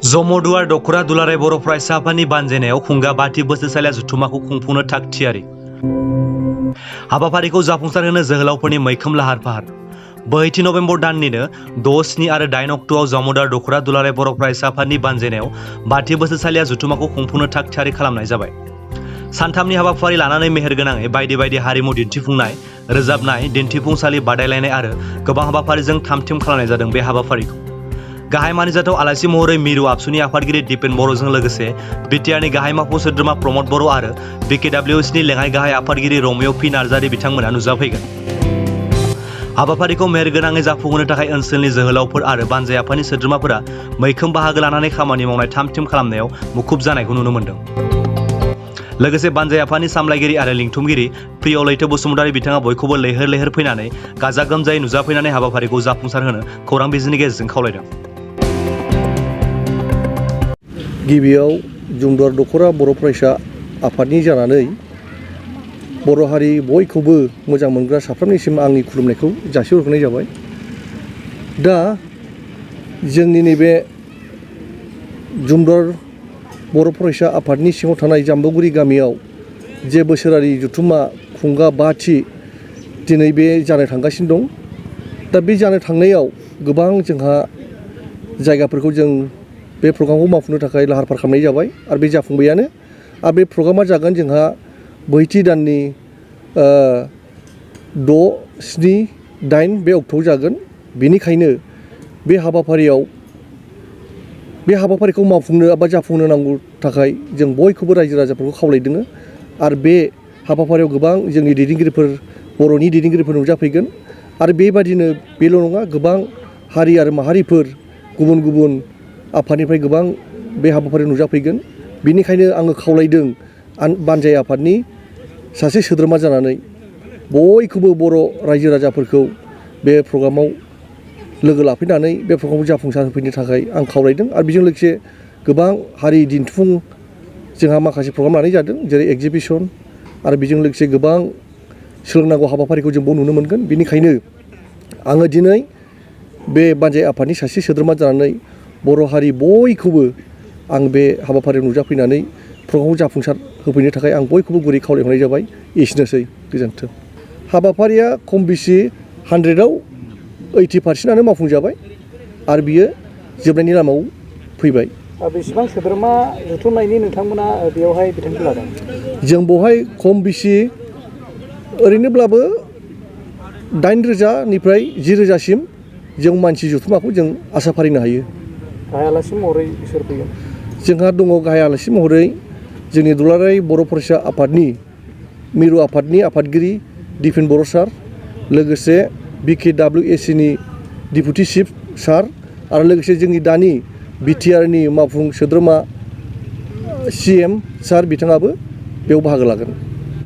जमदुवार दख'रा दुलाराय बर' फरायसा आफादनि बानजायनायाव खुंगा बाथि बोसोरसालिया जथुम्माखौ खुंफुंनो थाग थियारि। हाबाफारिखौ जाफुंसार होनो जोहोलावफोरनि मैखोम लाहार फाहार। 2 नभेम्बर दाननिनो 6, 7 आरो 8 अक्ट'आव जमदुवार दख'रा दुलाराय बर' फरायसा आफादनि बानजायनायाव बाथि बोसोरसालिया जथुम्माखौ खुंफुंनो थाग थियारि खालामनाय जाबाय। सानथामनि हाबाफारि लानानै मेहेरगोनाङै बायदि बायदि हारिमु दिन्थिफुंनाय, रोजाबनाय, दिन्थिफुंसालि बादायलायनाय आरो गोबां हाबाफारिजों थाम-थिम खालामनाय जादों बे हाबाफारिखौ। गाहाय मानिजाथाव आलासि महरै मिरु आबसुनि आफादगिरि दिपेन बर'जों लोगोसे बिटिआरनि गाहाय मावफुं सोद्रोमा प्रमद बर' आरो बिकेडब्लिउएसनि लेङाइ गाहाय आफादगिरि रमिय' पि नार्जारि बिथांमोना नुजाफैगोन। हाबाफारिखौ मेहेरगोनाङै जाफुंहोनो थाखाय ओनसोलनि जोहोलावफोर आरो बानजाय आफादनि सोद्रोमाफोरा मैखोम बाहागो लानानै खामानि मावनाय थाम-थिम खालामनायाव मुखुब जानायखौ नुनो मोन्दों। लोगोसे बानजाय आफादनि सामलायगिरि आरो लिंथुमगिरि प्रिय लैथो बसुमतारी बिथाङा बयखौबो लैहोर लैहोर फैनानै गाजा गोमजायै नुजाफैनानै हाबाफारिखौ जाफुंसार होनो खौरां बिजोंनि गेजेरजों खावलायदों। गिबियाव जमदुवार दख'रा बर' फरायसा आफादनि जानानै बर' हारि बयखौबो मोजां मोनग्रा साफ्रोमनिसिम आंनि खुलुमनायखौ जासिहरग्रोनाय जाबाय। दा जोंनि नैबे जमदुवार बर' फरायसा आफादनि सिङाव थानाय जाम्बुगुरि गामियाव जे बोसोरारि जथुम्मा खुंगा 5थि दिनै बे जानो थांगासिनो दं। दा बे जानो थांनायाव गोबां जोंहा जायगाफोरखौ जों बे प्रग्रामखौ मावफुंनो थाखाय लाहार फाहार खालामनाय जाबाय आरो बे जाफुंबायानो। आरो बे प्रग्रामा जागोन जोंहा 2 दाननि 6, 7, 8 बे अक्ट'आव जागोन। बेनिखायनो बे हाबाफारिखौ मावफुंनो एबा जाफुंनो नांगौ थाखाय जों बयखौबो रायजो राजाफोरखौ खावलायदों। आरो बे हाबाफारियाव गोबां जोंनि दैदेनगिरिफोर, बर'नि दैदेनगिरिफोर नुजाफैगोन। आरो बेबादिनो बेल' नङा, गोबां हारि आरो माहारिफोर गुबुन गुबुन आफादनिफ्राय गोबां बे हाबाफारियाव नुजाफैगोन। बेनिखायनो आङो खावलायदों बानजाय आफादनि सासे सोद्रोमा जानानै बयखौबो बर' रायजो राजाफोरखौ बे प्रग्रामाव लोगो लाफैनानै बे प्रग्रामखौ जाफुंसार होफैनो थाखाय आं खावलायदों। आरो बेजों लोगोसे गोबां हारि दिन्थिफुं जोंहा माखासे प्रग्राम लानाय जादों, जेरै एक्जिबिसन, आरो बेजों लोगोसे गोबां सोलोंनांगौ हाबाफारिखौ जों बाव नुनो मोनगोन। बेनिखायनो आङो दिनै बे बानजाय आफादनि सासे सोद्रोमा जानानै बर' हारि बयखौबो आं बे हाबाफारियाव नुजाफैनानै प्रग्रामखौ जाफुंसार होफैनो थाखाय आं बयखौबो गुरै खावलायहरनाय जाबाय। एसेनोसै, गोजोन्थों। हाबाफारिया खम बेसि 100आव 80% मावफुंजाबाय आरो बियो जोबनायनि लामायाव फैबाय। बेसेबां सोद्रोमा जुथुमनायनि नोंथांमोना बेयावहाय बिथांखि लादों? जों बेवहाय खम बेसि ओरैनोब्लाबो 8,000निफ्राय 10,000सिम जों मानसि जुथुमाखौ जों आसा फारिनो हायो। गाहाय आलासि महरै सोर फैगोन? जोंहा दङ गाहाय आलासि महरै जोंनि दुलाराय बर' फरायसा आफादनि मिरु आफादनि आफादगिरि दिपेन बर' सार, लोगोसे बिकेडब्लिउएसनि डिपुटि चिफ सार, आरो लोगोसे जोंनि दानि बिटिआरनि मावफुं सोद्रोमा CM सार बिथाङाबो बेयाव बाहागो लागोन।